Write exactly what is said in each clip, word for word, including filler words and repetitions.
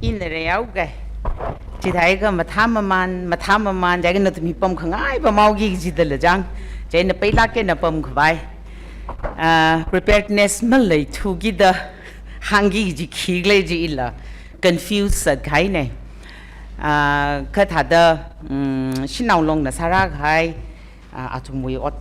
Ina rei yao kai. Chithākha mathā maman, mathā maman, jiakha nathum hi pamkhangai pamhaoki kajidala chang. Chieina peilāk eina pamkhavai. Ah, preparedness maleithukida hāngki kaji khikhala ji ila confuse sākahaina. Ah, kathāda, mm, Shanao Longna sārākahai, ah, athumwui ot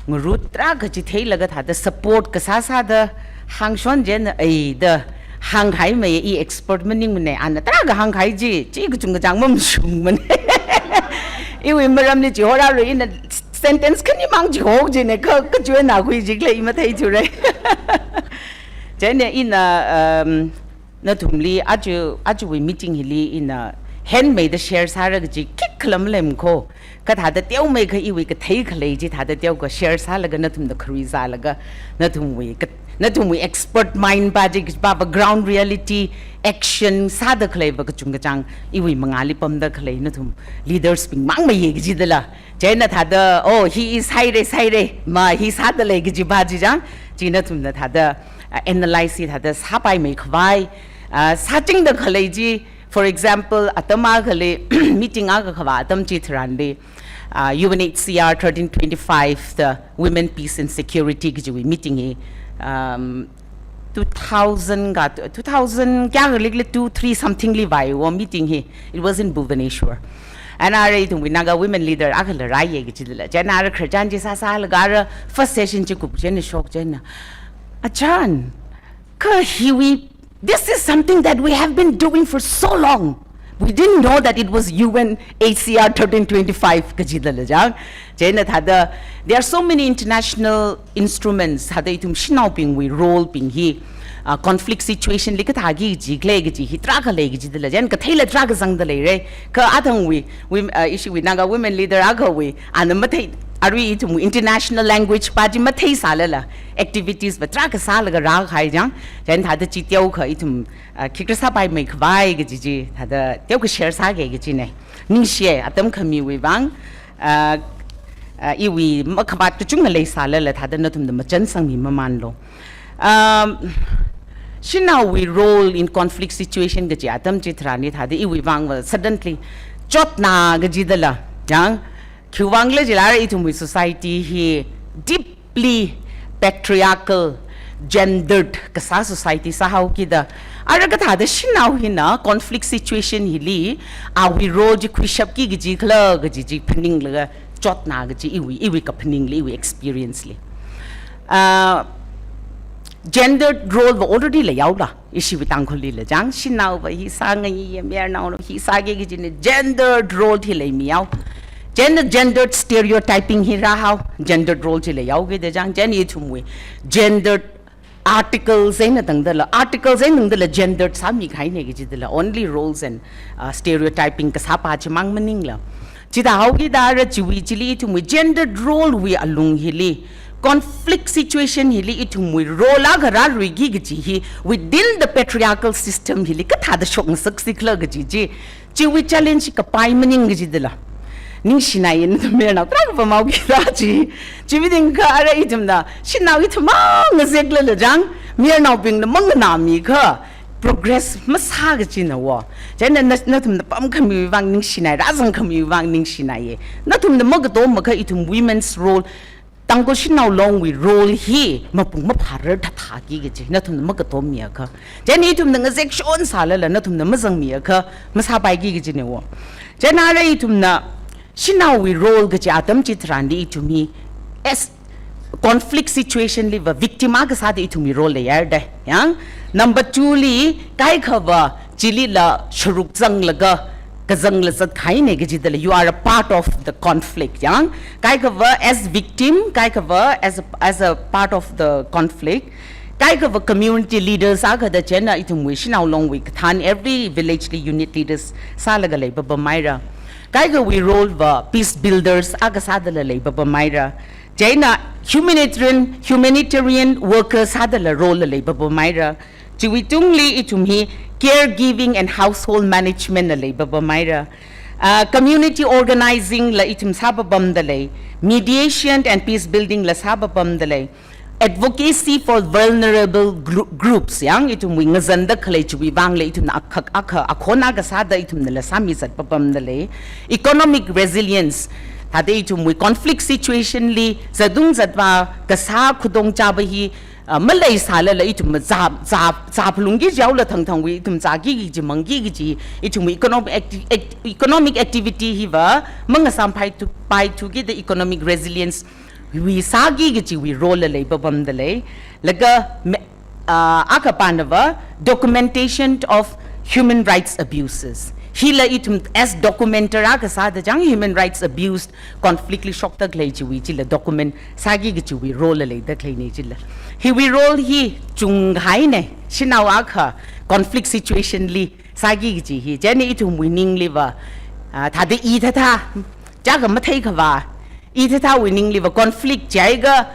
ngarut tarākha chi theilaga thāda support kasā sāda hāngshon chieina ai da hāngkahai mei, i expert maningmana, ana tarākha hāngkahai chi, chi kachungkachāng mamashungmana. Iwui maramli chihorāra, ina sentence khanimang chihok jina, kha, kachuina khui jikhala i matheithura. Chieina ina, um, nathumli aja, ajawui meeting hili ina handmade share sāra kaji khikhala maleimakho. Kathāda teomeikha iwui kathei khalei chi thāda teokha share sālaga nathumda kharui zālaga nathumwui ka-, nathumwui expert mind pa chi pa pa ground reality action sāda khalei pa kachungkachāng iwui mangāli pamda khalei nathum leaders bing mang meiya kajidala. Chieina thāda, oh, hi sāhaira, sāhaira, ma hi sāda lei kaji pa chi chang, chi nathumna thāda, ah, analyze hi thāda sāpaimeikhavai, ah, sāchingda khalei chi, for example, atam akhali, meeting akha kavā atam chitharanli, ah, U N H C R thirteen twenty-five, the Women, Peace and Security kajiwui meeting hi, um, two thousand ka, two thousand kayākha likli two, three something li vāya wo meeting hi. It was in Bhubaneswar. And ara ithumwui Naga women leader akhala rāya kajidala. Chieina ara khararchan chi sāsālaga ara first session chi kup chieina shok chieina, "Achan, kha hiwui, this is something that we have been doing for so long. We didn't know that it was U N H C R thirteen twenty-five," kajidala chang. Chieina thāda, there are so many international instruments, thāda ithum shanaobingwui role bing hi, ah, conflict situation li kathāki kajikhala kaji hi tarākha lei kajidala. Chieina katheila tarākha zangda leira. Kha athangwui, wom-, ah, ishiwui Naga women leader akhawui, ana mathei, arui ithumwui international language pa chi matheisālala, activities pa tarākha sālaga rākahai chang. Chieina thāda chi teokha ithum, ah, khikha sāpaimeikhavai kaji chi, thāda teokha share sāki kajina. Ningshiya, atam khamiwui vang, ah, ah, iwui makhapat kachungkha leisālala thāda nathumda machansangmi mamanlu. Um, shanaowui role in conflict situation kaji atam chitharanli thāda iwui vang va suddenly chotna kajidala, chang, khiwui vangkhala jilala ithumwui society hi deeply patriarchal, gendered kasā society sāhaokida. Ara kathāda shanao hina conflict situation hili awui role chi khuishapki kajikhala kaji chi phaninglaga chotna kaji iwui, iwui kaphaningli, iwui experience li. Ah, gendered role va already leihaola. Ishiwui Tangkhulli la chang, shanao va hi sāngaiya, mayarnao hi sāki kajina, gendered role hi leimihao. Chieina gendered stereotyping hi rāhao, gendered role hi leihaokida chang, chieina ithumwui gendered articles eina tangdala, articles eina tangdala gendered sāmikahaina kajidala, only roles and, uh, stereotyping kasā pa chimang maningla. Chithāhaokida ara chiwui chili ithumwui gendered role wui alung hili, conflict situation hili ithumwui role akha rāluiki kaji hi, within the patriarchal system hili kathāda shokngasaksi khala kaji chi, chiwui challenge kapai maning kajidala. Ningshinaiya nathum mayarnao tarākha pamhaokida chi. Chi meeting kha ara ithumna, shanao ithumna ngazeklala chang, mayarnaobingna manganāmikha progress masā kajina wo. Chieina na, nathumna pamkhamiwui vang ningshinai, rāzangkhamiwui vang ningshinaiya. Nathumna makatomakha ithum women's role, Tangkhul Shanao Longwui role hi mapung maphārar thathāki kaji nathumna makatomiakha. Chieina ithumna ngazekshon sālala nathumna mazangmiakha masāpaiki kajina wo. Chieina ara ithumna shanaowui role kaji atam chitharanli ithum hi as conflict situation li va victim akha sāda ithumwui role leihaira da. Yang, number two li, kaikha va chilila sharuk zanglaga, kazangla zatkahaina kajidala, you are a part of the conflict. Yang, kaikha va as victim, kaikha va as a, as a part of the conflict. Kaikha va community leaders akha da chieina ithumwui Shanao Longwui kathān every village li unit leaders sālaga leipapamhaira. Kaikhawui role va peace builders akha sādala leipapamhaira. Chieina humanitarian, humanitarian workers sādala role la leipapamhaira. Chiwui tungli ithum hi caregiving and household management la leipapamhaira. Ah, community organizing la ithum sāpapamda lei. Mediation and peace building la sāpapamda lei. advocacy for vulnerable gru-, groups, yang ithumwui ngazanda khalei chiwui vangla ithumna akhak akha akhon akha sāda ithumnala sāmi zatpapamda lei. Economic resilience, thāda ithumwui conflict situation li zatung zatva kasā khudong chaba hi, ah, maleisālala ithum zā, zā, zāphalungki jihaola thangthangwui ithum zāki kaji mangki kaji, ithumwui economic acti-, act-, economic activity hiva mangasāmpai thu, pai thuki da economic resilience wui sāki kajiwui role la leipapamda lei. Laga me-, ah, akha panava documentation of human rights abuses. Hila ithum as documenter akha sāda chang human rights abuse conflict li shokda khalei chiwui chila document sāki kajiwui role la leida khaleina chila. Hiwui role hi chunghaina, shanao akha conflict situation li sāki kaji hi. Chieina ithumwui ningliva, ah, thāda i thatha, chaka mathei khava, i thathawui ningliva conflict jiakha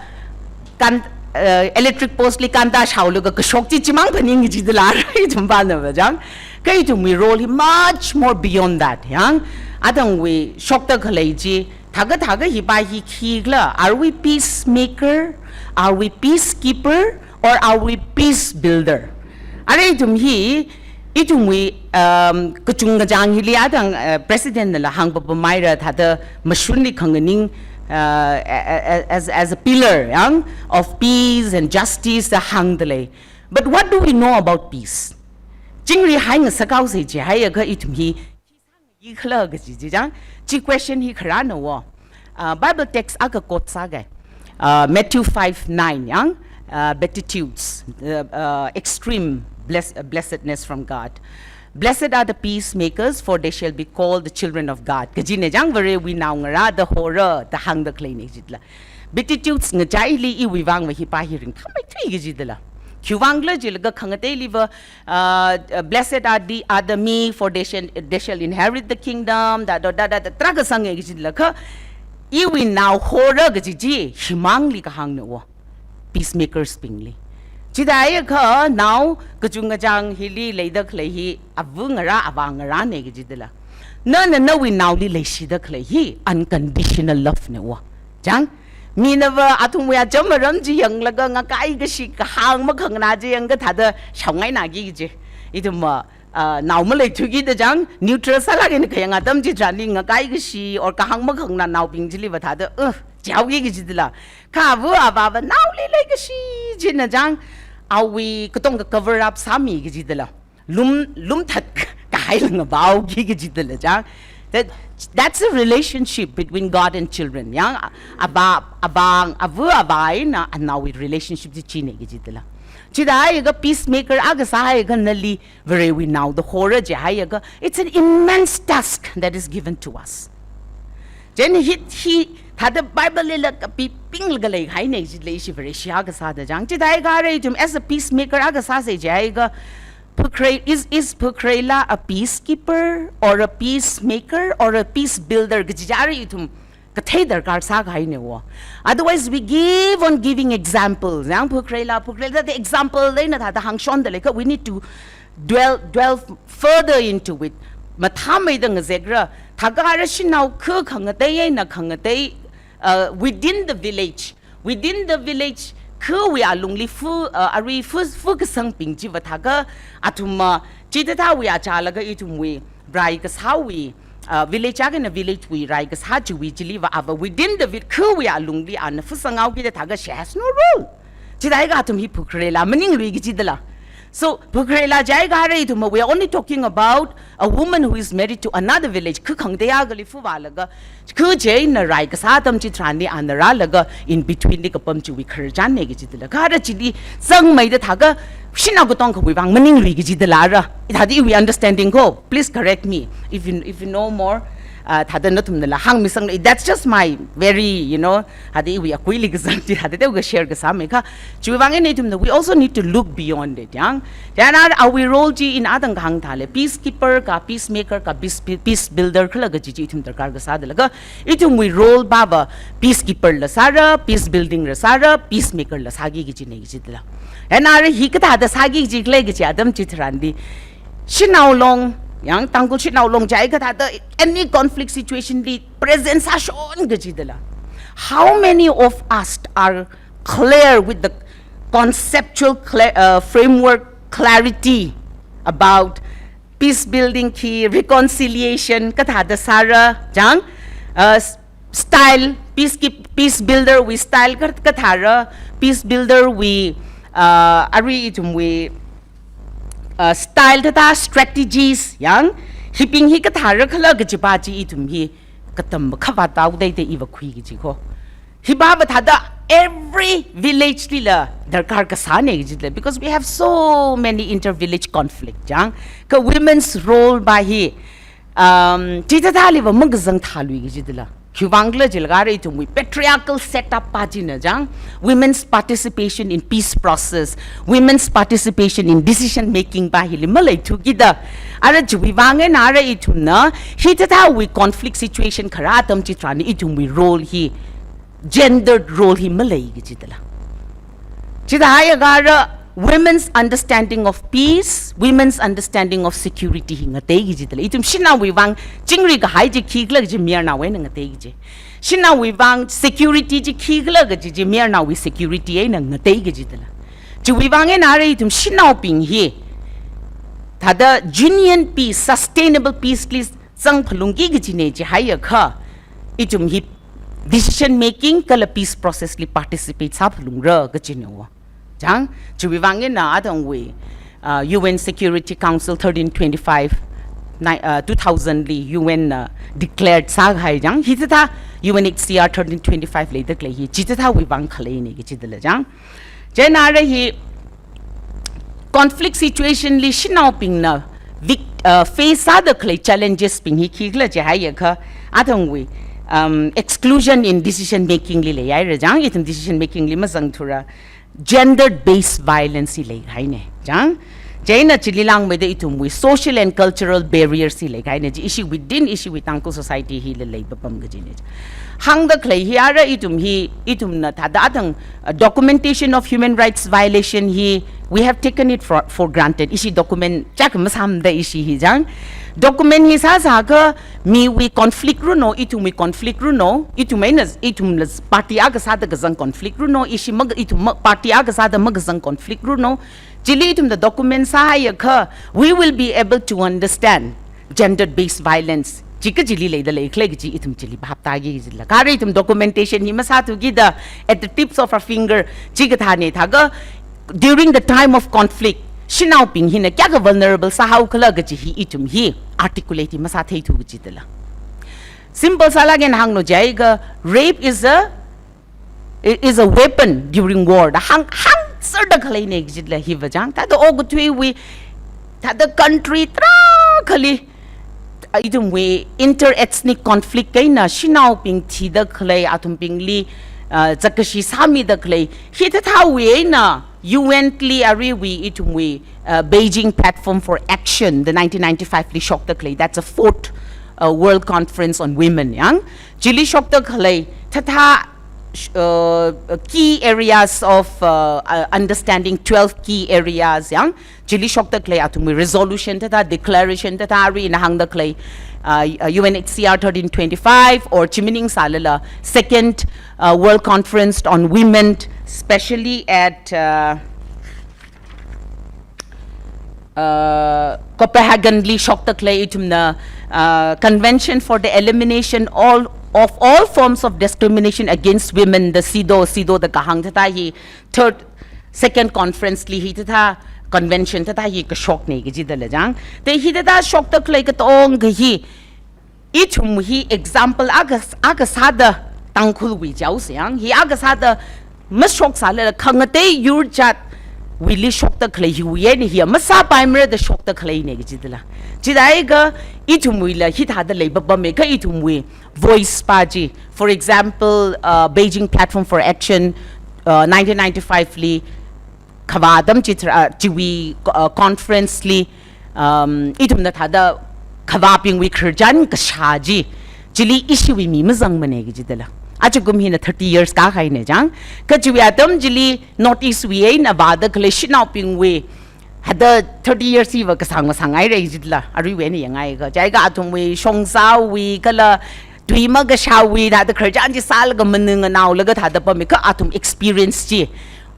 kan, eh, electric post li kanta shaolaga kashok chi chimang phaning kajidala, ithum panava chang. Kha ithumwui role hi much more beyond that, yang. Athangwui shokda khalei chi, thākha thākha hipa hi khikhala, are we peacemaker? Are we peacekeeper? Or are we peace builder? Arui ithum hi, ithumwui, um, kachungkachāng hili athang, uh, President nala hāngpapamaira thāda mashunli khanganing, uh, a-, a-, as, as a pillar, yang, of peace and justice da hāngda lei. But what do we know about peace? Chingri hai ngasak haosa jihaiakha ithum hi, i khala kaji chi chang, chi question hi kharāna wo. Uh, Bible text akha quote sāga. Uh, Matthew five nine, yang, uh, Beatitudes, uh, uh, extreme bless-, uh, blessedness from God. "Blessed are the peacemakers, for they shall be called the children of God." Kajina chang, Varewui naongarā da hora da hāngda khaleina jidala. Beatitudes ngachaili iwui vangva hipa hi ringphāmeithui kajidala. Khiwui vangkhala jilaga khangateiliva, uh, uh, "Blessed are the, are the meek, for they shall, they shall inherit the kingdom," da, da, da, da, da, tarākha sāngai kajidala kha, iwui nao hora kaji chi, himangli kahāngna wo. Peacemakers bingli. Chithāakha nao kachungkachāng hili leida khalei hi, ava ngarā, avā ngarāna kajidala. Nana nawui naoli leishida khalei hi, unconditional love na wo. Chang, minava athumwui acham aram chi yanglaga ngakai kashi kahāng makhangna chi yangakha thāda shaongainaki kaji. Ithumva, ah, nao maleithuki da chang, neutral sālaga ina khayang atam chitharanli ngakai kashi or kahāng makhangna naobing chiliva thāda, uh, jihaoki kajidala. Kha ava avāva naoli leikashi china chang, awui katonga cover up sāmi kajidala. Lum, lumthat kahai langa baoki kajidala chang. That, that's a relationship between God and children. Yang, avā, avā, ava avā eina anaowui relationship chi china kajidala. Chithāakha peacemaker akha sāhaiakha nali Varewui nao da hora jihaiakha, it's an immense task that is given to us. Chieina hi, hi, thāda Bible lila kapipinglaga leihaina jilei shi Vareshi akha sāda chang. Chithāakha arui ithum as a peacemaker akha sāsa jihaiakha, phakharei-, is, is phakhareila a peacekeeper or a peacemaker or a peace builder kaji chi arui ithum kathei darkar sākahaina wo. Otherwise, we give on giving examples. Yang phakhareila, phakhareila thāda example leina thāda hāngshonda leikha, we need to dwell, dwell further into it. Mathāmeida ngazekra, thākha arui shanao kha khangatei eina khangatei, uh, within the village. Within the village, khawui alungli fu, uh, arui fu, fu kasangbing chiva thākha, athumva, chithāthāwui achālaga ithumwui, rai kasāwui, uh, village akhana village wui rai kasā chiwui chiliva ava within the vi-, khawui alungli ana fu sanghaoki da thākha, she has no role. Chithāakha athum hi phakhareila, maninglui kajidala. So, phakhareila jihaiakha arui ithumva, we are only talking about a woman who is married to another village. Kha khangatei akhali fu vālaga, kha chieina rai kasā atam chitharanli ana rālaga in between li kapam chiwui khararchanna kajidala. Kha arui chili zangmeida thākha, shanao katonga khawui vang maninglui kajidala ra. Thāda iwui understanding ko, please correct me if you, if you know more. Uh, thāda nathumnala hāngmisanglu. That's just my very, you know, thāda iwui akuili kazang chi, thāda teokha share kasāmei kha. Chiwui vang eina ithumna, we also need to look beyond it, yang. Chieina awui role chi ina athang kahāng thāle, peacekeeper ka, peacemaker ka, peace, peace builder khala kaji chi ithum darkar kasāda laga, ithumwui role pava peacekeeper la sāra, peace building la sāra, peacemaker la sāki kajina kajidala. Chieina arui hi kathāda sāki kaji khalei kaji atam chitharanli, shanao long, yang Tangkhul shanao long jihaiakha thāda any conflict situation li present sāshon kajidala. How many of us are clear, with the conceptual cla- uh, framework clarity about peace building khi, reconciliation kathāda sāra, chang, uh, s- style, peace keep, peace builder wui style ka- kathāra, peace builder wui, uh, arui ithumwui, uh, style thāda strategies yang, hibing hi kathāra khala kajipa chi ithum hi katam khavā tau dai dai iva khui kaji ko. Hipa va thāda every village lila darkar kasāne kajila, because we have so many inter-village conflict, chang. Ka women's role pa hi, um, chithāthāli va makazang thālui kajila. Khiwuivang khala jilakha arui ithumwui patriarchal setup pa china, chang. Women's participation in peace process, women's participation in decision making pa hili maleithu kida. Ara chiwuivang eina ara ithumna hithāthāwui conflict situation kharā atam chitharan ithumwui role hi, gendered role hi malei kajila. Chithāhaiakha ara women's understanding of peace, women's understanding of security hi ngatei kajila. Ithum shanaowui vang chingri kahai chi khikhala kaji mayarnao eina ngatei kaji. Shanaowui vang security chi khikhala kaji chi mayarnaowui security eina ngatei kajila. Chiwuivang eina ara ithum shanaobing hi thāda genuine peace, sustainable peace li zang phalungki kajine chihaiakha, ithum hi decision making kala peace process li participate sā phalungra kajine wo. Chang, chiwuivang eina athangwui, uh, U N Security Council thirteen twenty-five, ni- uh, two thousand li U N na declared sāhai, chang, hithāthā U N H C R thirteen twenty-five leida khalei hi chithāthāwui vang khaleine kajila, chang. Chieina ara hi conflict situation li shanaobingna vic- uh, face sāda khalei challenges bing hi khikhala chihaiakha, athangwui, um, exclusion in decision making li leihaira, chang, ithum decision making li mazangthura, gender based violence hi leihaine, chang. Chieina chili langmeida ithumwui social and cultural barriers hi leihaine, chi ishi within ishiwui Tangkhul society hili leipapam kajine. Hāngda khalei hi ara ithum hi, ithumna thāda athang, uh, documentation of human rights violation hi, we have taken it for, for granted. Ishi document chak masāmada ishi hi, chang. Document hi sāsāakha miwui conflict runo, ithumwui conflict runo, ithum eina, ithumla party akha sāda kazang conflict runo, ishi mak- ithum mak- party akha sāda makazang conflict runo, chili ithumna document sāhaiakha, we will be able to understand gender based violence chi kachili leida leikhala kaji ithum chili phap tāki kajila. Kha ara ithum documentation hi masāthu kida, at the tips of our finger, chikathāne thākha, during the time of conflict, shanaobing hina kayākha vulnerable sāhaokhala kaji hi ithum hi articulate hi masātheithu kajila. Simple sālaga eina hānglu jiakha, rape is a, i- is a weapon during war da hāng, hāngserda khaleine kajila hiva, chang. Thāda okathuiwui, thāda country tarākhali, uh, ithumwui inter-ethnic conflict eina shanaobing thida khalei, athumbingli, uh, zakkashi sāmida khalei, hithāthāwui eina U N li aruiwui ithumwui, uh, Beijing Platform for Action, the nineteen ninety-five li shokda khalei, that's a fourth, uh, World Conference on Women, yang. Chili shokda khalei, thāthā, sh- uh, key areas of, uh, uh, understanding, twelve key areas, yang. Chili shokda khalei athumwui resolution thāthā, declaration thāthā, arui ina hāngda khalei, uh, uh, U N H C R thirteen twenty-five, or chi maningsālala, second, uh, World Conference on Women, specially at, uh, uh, Copenhagen li shokda khalei ithumna, uh, Convention for the Elimination all, of All Forms of Discrimination Against Women, the CEDAW, CEDAW da kahāng thāthā hi, third, second conference li hithāthā convention thāthā hi kashokne kajila, chang. Te hithāthā shokda khalei katongkha hi, ithum hi example akha, akha sāda Tangkhulwui jihaosa, yang. Hi akha sāda mashoksālala khangatei yur jatwuili shokda khalei hiwui eina hi masāpaimarada shokda khaleine kajila. Chithākha ithumwuila hithāda leipapame, kha ithumwui voice pa chi. For example, uh, Beijing Platform for Action, uh, nineteen ninety-five li khavā atam chithāra, uh, chiwui, uh, conference li, um, ithumna thāda khavābingwui khararchan kashā chi, chili ishiwui mi mazangmane kajila. Ajakum hina thirty years kāhaine, chang. Kha chiwui atam chili North East wui eina vāda khalei shanaobingwui, hithāda thirty years hiva kasāng masānghaire kajila, aruiwui eina yanghaiakha. Jiakha athumwui shongzāwui kala tui makashāwui thāda khararchan chi sālaga maninganaolaga thāda pammi kha athum experience chi,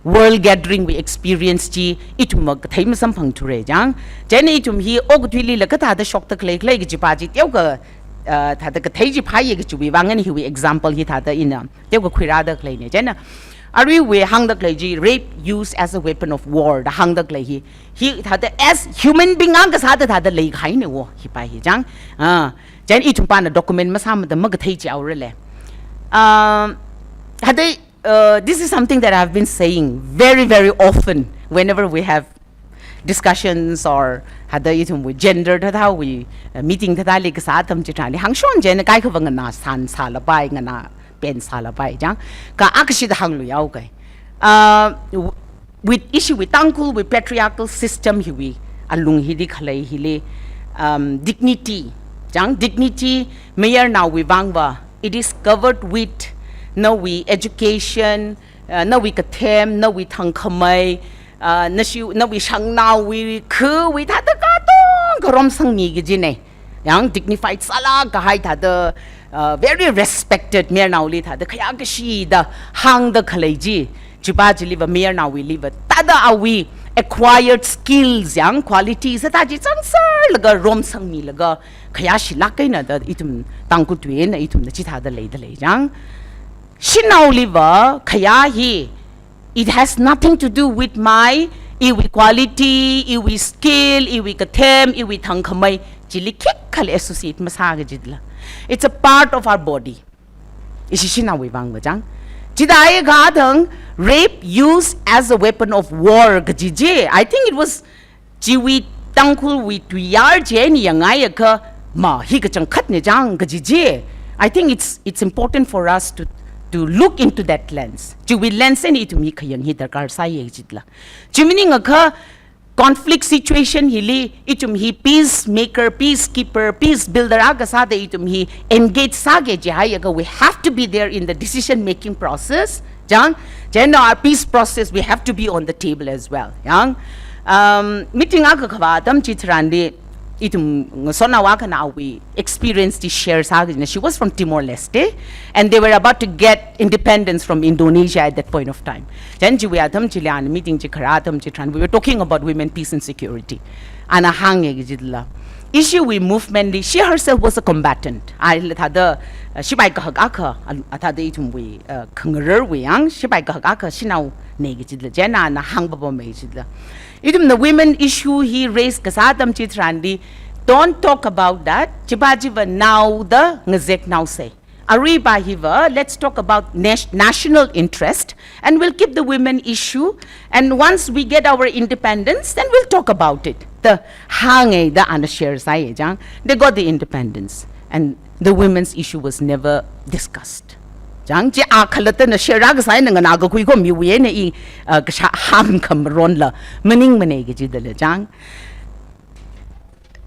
world gathering wui experience chi ithumva kathei masamphangthura chang. Chieina ithum hi okathuilila kathāda shokta khalei khalei kajipa chi teokha, uh, thāda kathei chi phāya kajiwui vang eina hiwui example hi thāda ina teokha khuirāda khaleina. Chieina aruiwui hāngda khalei chi rape used as a weapon of war da hāngda khalei hi, hi thāda as human being akha sāda thāda leikahaina wo hipa hi chang. Ah, chieina ithumpana document masāmada makathei chihaorale. Um, thāda, uh, this is something that I've been saying very, very often whenever we have discussions or thāda ithumwui gender thāthāwui, uh, meeting thāthāli kasā atam chitharanli hāngshon chieina kaikhava nganāsān sālapai, nganāpen sālapai chang. Kha akha shida hāngluihaoke. Uh, w-, with ishiwui Tangkhulwui patriarchal system hiwui alung hili khalei hili, um, dignity chang, dignity mayarnaowui vangva, it is covered with nawui education, uh, nawui kathem, nawui thangkhamei, uh, nashi, nawui shangnaowui, khawui thāda katonga romsangmi kajina. Yang dignified sālāk kahai thāda, uh, very respected mayarnaoli thāda khayākashi da hāngda khalei chi, chipa chiliva mayarnaowuiliva thāda awui acquired skills yang qualities thāda chi zangserlaga romsangmilaga khayāshilāk kahaina da ithum Tangkhul tui eina ithumna chithāda leida lei chang. Shanaoliva khayā hi, it has nothing to do with my, iwui quality, iwui skill, iwui kathem, iwui thangkhamei, chili khikhala associate masā kajila. It's a part of our body. Ishi shanaowui vangva chang. Chithāda kathang rape used as a weapon of war kaji chi, I think it was chiwui Tangkhulwui tuiyār chi eina yangngaiakha ma hi kachangkhatna chang kaji chi. I think it's, it's important for us to, to look into that lens. Chiwui lens eina ithum hi khayang hi darkar sāya kajila. Chi maningakha conflict situation hili ithum hi peacemaker, peacekeeper, peace builder akha sāda ithum hi engage sāki jihaiakha, we have to be there in the decision making process. Chang, chieina our peace process, we have to be on the table as well. Yang, um, meeting akha kavā atam chitharanli, ithum ngasotnao akhana awui experience chi share sā kajina. She was from Timor-Leste, and they were about to get independence from Indonesia at that point of time. Chieina chiwui atam chili ana meeting chi kharā atam chitharan, we were talking about women, peace and security. Ana hānga kajila, ishiwui movement li, she herself was a combatant. Ala thāda, uh, shipai kahak akha, al-, thāda ithumwui, uh, khangararwui yang, shipai kahak akha shanaona kajila. Chieina ana hāngpapama kajila, ithumna women issue hi raise kasā atam chitharanli, don't talk about that. Chipa chiva naoda ngazeknaosa. Aruipa hiva, let's talk about nas-, national interest, and we'll keep the women issue, and once we get our independence, then we'll talk about it. Da hānga da ana share sāya chang. They got the independence, and the women's issue was never discussed. Chang, chi a khalattana share kasā eina nganākakhui khomiwui eina i, uh, kashā hāngkhamaronla maningmana kajidala chang.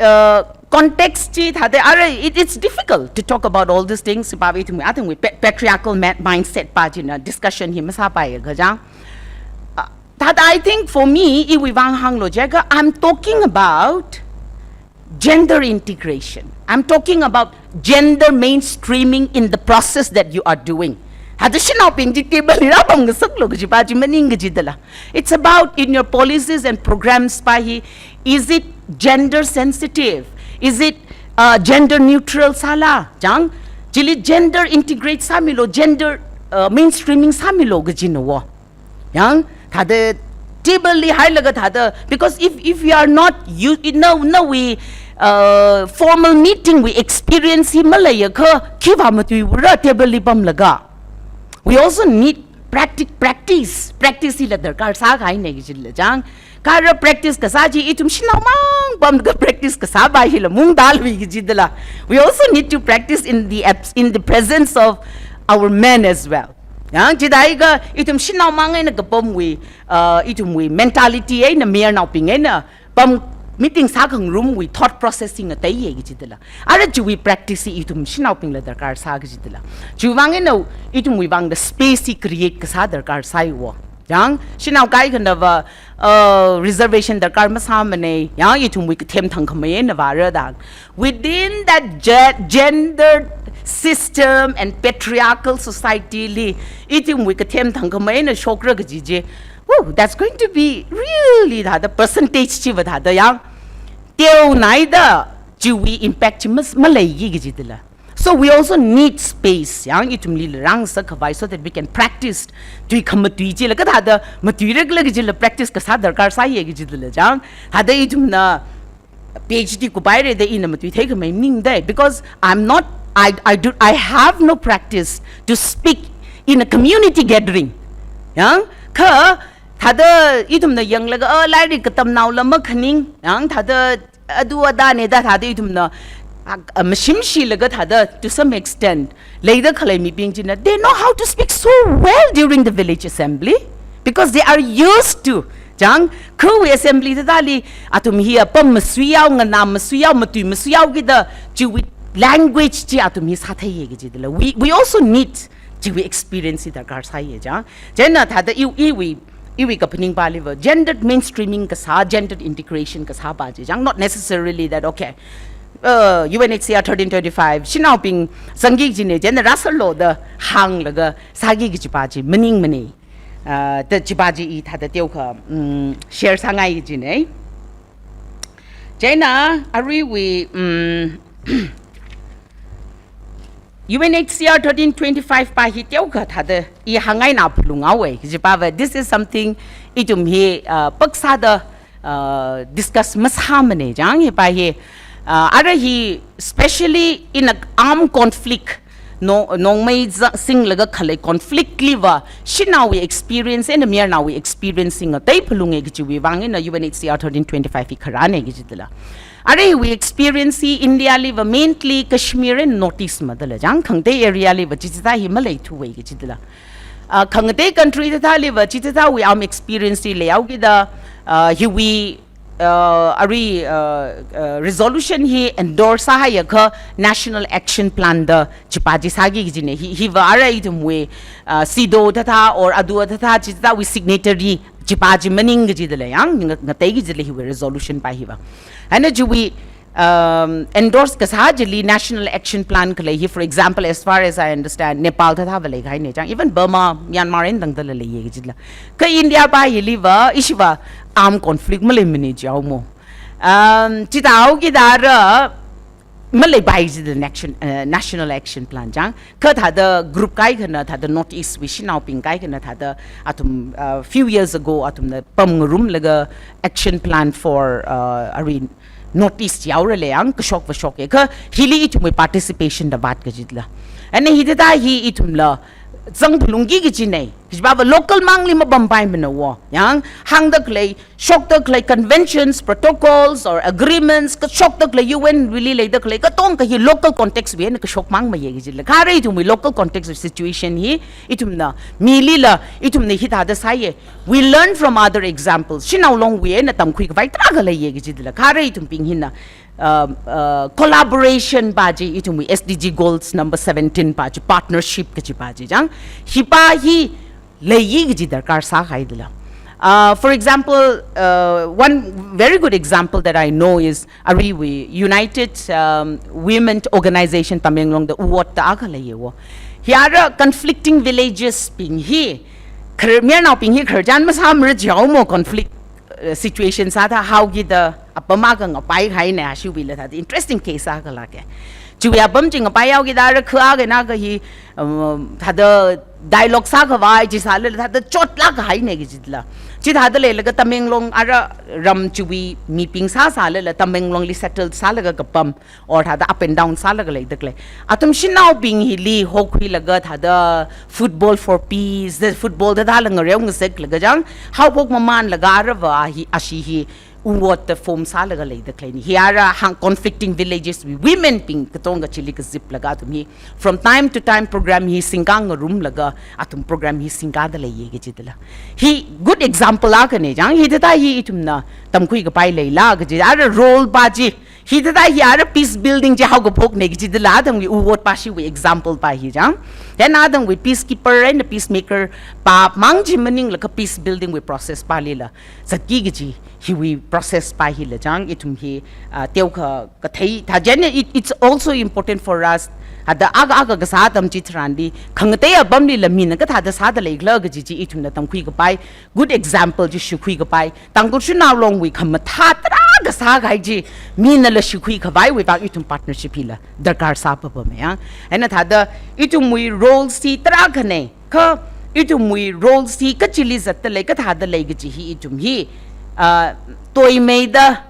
Uh, context chi thāda, ara, it, it's difficult to talk about all these things. Chipa ithum, I think we pa-, patriarchal ma-, mindset pa china discussion hi masāpaiakha chang. Uh, thāda, I think for me, iwui vang hānglu jiakha, I'm talking about gender integration. I'm talking about gender mainstreaming in the process that you are doing. Thāda shanaobing chi table li rāpamngasaklu kajipa chi maning kajidala. It's about in your policies and programs pa hi, is it gender sensitive? Is it, uh, gender neutral sāla? Chang, chili gender integrate sāmilu, gender, uh, mainstreaming sāmilu kajina wo. Yang, thāda table li hailaga thāda, because if, if we are not, you, you know, nawui, uh, formal meeting wui experience hi maleiakha, khiva matuiura table li pamlaga. We also need practi-, practice, practice hila darkar sākahaina kajila chang. Kha ara practice kasā chi ithum shanao mang pamlaga practice kasāpa hila mungdalui kajidala. We also need to practice in the abs-, in the presence of our men as well. Yang, chithākha ithum shanao mang eina kapamwui, uh, ithumwui mentality eina mayarnaobing eina pam meeting sākhangarumwui thought process hi ngateiya kajidala. Ara chiwui practice hi ithum shanaobingla darkar sā kajidala. Chiwui vang eina ithumwui vangda space hi create kasā darkar sāi wo. Yang, shanao kaikhanava, uh, reservation darkar masāmana, yang ithumwui kathem thangkhamei eina vāra da. Within that ge-, gender system and patriarchal society li ithumwui kathem thangkhameina shokra kaji chi. Woo, that's going to be really thāda percentage chiva thāda yang teonaida chiwui impact chi mas-, maleiki kaji dala. So we also need space yang ithumli rāngasak khavai so that we can practice tui khamatui chila, kathāda matuirakla kajila practice kasā darkar sāya kaji dala chang. Thāda ithumna PhD kupaira da ina matuithei khamei maningda, because I'm not, I, I do, I have no practice to speak in a community gathering. Yang, kha, thāda ithumna yanglaga, oh, lairik katamnaola makhaning, yang, thāda adu adane da thāda ithumna, ah, ah, mashimshilaga thāda, to some extent, leida khalei mibing china, they know how to speak so well during the village assembly because they are used to. Chang, khawui assembly thāda li, athum hi apam masuiyao, nganam masuiyao, matui masuiyao kida, chiwui language chi athum hi sātheiya kaji dala. We, we also need chiwui experience hi darkar sāya chang. Chieina thāda i, iwui, iwui kaphaning paliva, gendered mainstreaming kasā, gendered integration kasā pa chi chang, not necessarily that, okay, uh, U N H C R thirteen twenty-five, shanaobing zangki kajina, chieina rāsālo da hānglaga sāki kaji pa chi maningmana. Uh, da chi pa chi i thāda teokha, mm, share sāngai kajina. Chieina aruiwui, mm, U N H C R thirteen twenty-five pa hi teokha thāda i hāngngaina phalunghaowa, kaji pava, this is something ithum hi, uh, paksāda, uh, discuss masāmana chang hi pa hi, uh, ara hi specially in a armed conflict, no, nongmei za-, singlaga khalei conflict liva, shanaowui experience eina mayarnaowui experience hi ngatei phalunga kajiwui vang eina U N H C R thirteen twenty-five hi kharāna kaji dala. Ara hiwui experience hi India liva mainly Kashmir and North East ma dala chang, khangatei area liva chithāda hi maleithuwa kaji dala. Ah, khangatei country thāda liva chithāda wui armed experience hi leihao kida, ah, hiwui, ah, arui, ah, ah, resolution hi endorse sāhaiakha National Action Plan da chi pa chi sāki kajina. Hi, hiva ara ithumwui, ah, CEDAW thāda or adu thāda chithāda wui signatory chi pa chi maning kaji dala yang, nga-, ngatei kaji dala hiwui resolution pa hiva. Eina chiwui, um, endorse kasā chili National Action Plan khalei hi, for example, as far as I understand, Nepal thāda va leikahaina chang, even Burma, Myanmar eina tangdala leiya kaji dala. Kha India pa hiliva, ishiva armed conflict maleimana jihaomo. Um, chithāhao kida ara, maleipai kaji dala action, uh, National Action Plan chang. Kha thāda group kaikhana, thāda North East wui shanaobing kaikhana, thāda athum, uh, few years ago, athumna pamngarumlaga action plan for, uh, arui North East yaora lei yang, kashok vashok e. Kha hili ithumwui participation da vāt kaji dala. Eina hithāda hi ithumla zang phalungki kajina. Kaji pava local mangli mapampaimana wo. Yang, hāngda khalei, shokda khalei conventions, protocols or agreements, kashokda khalei U N wuili leida khalei, katonga hi local context wui eina kashok mang maya kaji dala. Kha ara ithumwui local context wui situation hi, ithumna, milila, ithumna hithāda sāya. We learn from other examples. Shanao Longwui eina tamkhui khavai tarākha leiya kaji dala. Kha ara ithumbing hina, uh, uh, collaboration pa chi ithumwui S D G goals number seventeen pa chi partnership kaji pa chi chang. Hi pa hi leiya kaji darkar sākahai dala. Uh, for example, uh, one very good example that I know is aruiwui United, um, Women Organization Tamenglong da UWOT da akha leiya wo. Hi ara conflicting villages bing hi, khar-, mayarnaobing hi khararchan masāmara jihaomo conflict, uh, situation sāda haoki da apam akha ngapai haina ashiwuila thāda interesting case akha lāka. Chiwui apam chi ngapai haoki da ara kha akha eina kha hi, um, thāda dialogue sākhavai chi sālala thāda chotlāk kahaina kaji dala. Chithāda leilaga Tamenglong ara ram chiwui mibing sāsālala Tamenglongli settle sālaga kapam or thāda up and down sālaga leida khalei. Athum shanaobing hili hokhuilaga thāda football for peace, the football thāda la ngareo ngasaklaga chang, haophok mamanlaga arava hi, ashi hi, UWOT da form sālaga leida khaleina. Hi ara hāng conflicting villages wui women bing katonga chili kaziplaga athum hi from time to time program hi singkang ngarumlaga athum program hi singkada leiya kaji dala. Hi good example akhana chang, hithāda hi ithumna tamkhui kapai leila kaji, ara role pa chi Hithāda hi ara peace building chi haokaphokna kajida la, athumwui u ot pa shiwui example pa hi chang. Then athumwui peacekeeper eina peacemaker pa mang chi maninglaga peace building wui process palila zatki kaji hiwui process pa hila chang, ithum hi, ah, teokha kathei thā. Chieina it, it's also important for us. Hithāda akha akha kasā atam chitharanli, khangatei apamlila mina kathāda sāda leikhala kaji chi ithumna tamkhui kapai, good example chi shikhui kapai, Tangkhul Shanao Long wui khamathā tarākha sākahai chi minala shikhui khavaiwui vang ithum partnership hila darkar sāpapama ya. Eina thāda ithumwui role chi tarākhana, kha ithumwui role chi kachili zatda lei, kathāda lei kaji hi ithum hi, ah, toimeida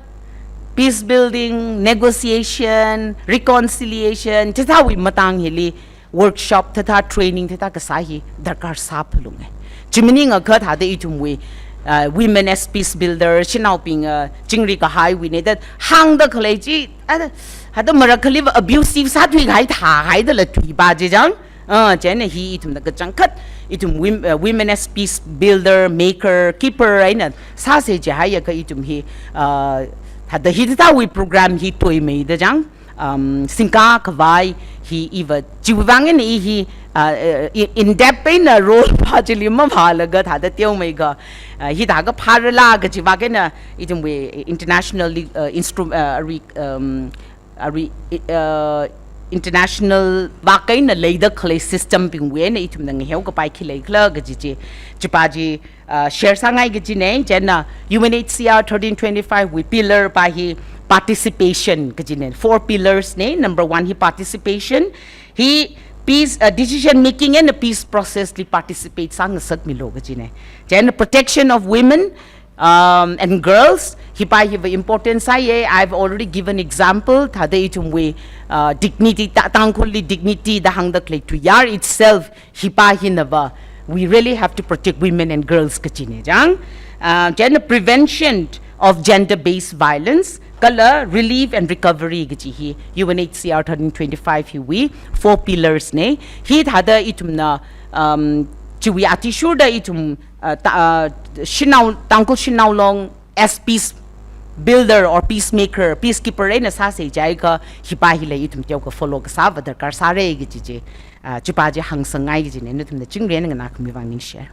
peace building, negotiation, reconciliation chithāwui matang hili workshop thāda, training thāda kasā hi darkar sāphalunga. Chi maningakha thāda ithumwui, ah, women as peace builder, shanaobing, ah, chingri kahaiwuina da hāngda khalei chi, ah, hithāda marakhaliva abusive sāthui kahai thāhaidala thui pa chi chang. Ah, chieina hi ithumna kachangkhat, ithum wom-, ah, women as peace builder, maker, keeper eina sāsa jihaiakha ithum hi, ah, thāda hithāwui program hi toimeida chang, um, singkā khavai hi iva chiwui vang eina i hi, ah, eh, i-, in depth eina role pa chili mavālaga thāda teomeiga, ah, hithākha phārala kajiva eina ithumwui international, ah, instru-, ah, re-, um, ah, re-, ah, international vak eina leida khalei system bingwui eina ithumna ngaheo kapai khi leikhala kaji chi, chi pa chi, ah, share sāngai kajina. Chieina U N H C R thirteen twenty-five wui pillar pa hi participation kajina. Four pillars na. Number one hi participation. Hi peace, ah, decision making eina peace process li participate sāngasakmilu kajina. Chieina protection of women, um, and girls, hi pa hiva important sāya. I've already given example, thāda ithumwui, ah, dignity, ta-, Tangkhulli dignity da hāngda khalei tuiyār itself, hi pa hinava, we really have to protect women and girls kajina chang. Ah, chieina prevention of gender-based violence, kala relief and recovery kaji hi U N H C R thirteen twenty-five hiwui four pillars na. Hithāda ithumna, um, chiwui athishurda ithum, ah, ta-, ah, shanao, Tangkhul Shanao Long as peace builder or peacemaker, peacekeeper eina sāsa jiakha hi pa hila ithum teokha follow kasāva darkar sāra kaji chi, ah, chi pa chi hāngsangngai kajina, nathumna chingri eina nganākhami vang ningshi.